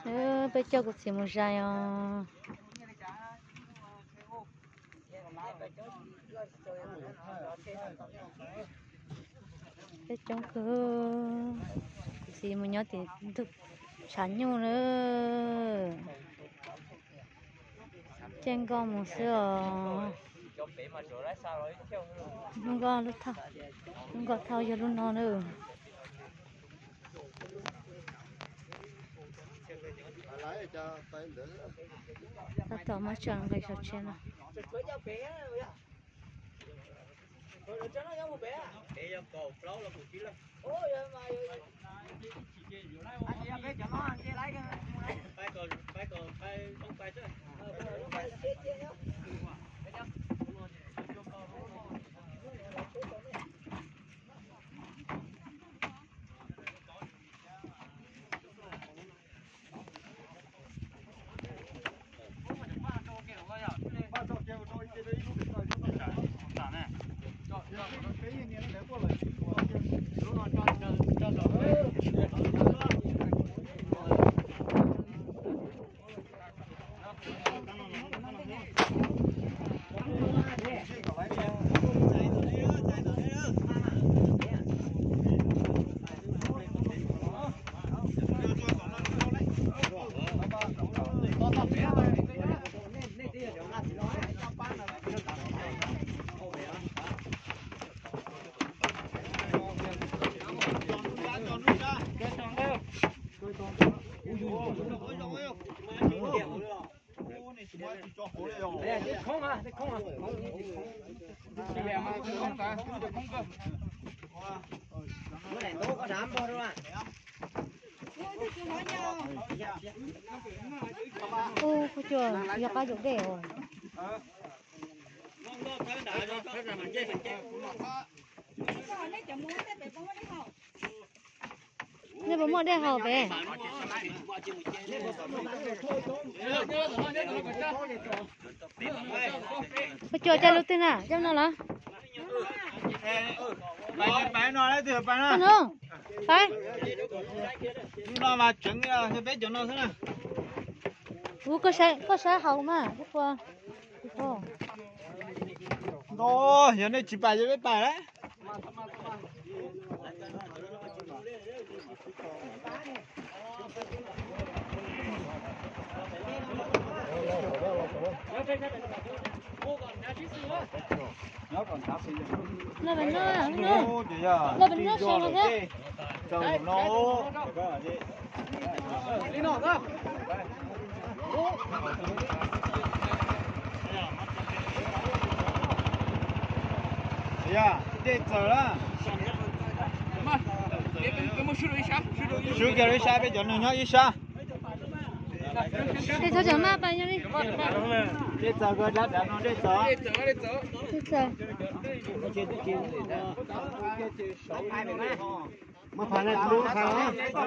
Peb coj kuv txiv mus zais os. Peb coob kawg, kuv txiv mus nyob tim ntug tshav nyuj na. Caij nkoj mus xwb os. Lub nkoj, lub nkoj thauj yog lub no na. Tab tom muab tso nqis saum tsheb no. Ub, kuv cua yog qab yus dej os. Nej puas muaj dej haus pem? Kuv cua coj lub twg na, coj no los? Pais no, pais. Lub no mas tseev yog peb cov no xwb na. Ub, koj saib haus mas. Nto, yog nej tsis pais ces peb pais lawm. Los pem no, los pem no saib los thiab. Dej txawm lawm. Swb kiag lub ib sab, peb cov neeg nyob ib sab. Dej txawm mas pais nyob li. Dej txawm, dab dav no dej txawm. Dej txawm. Muab phais na, muab phais na.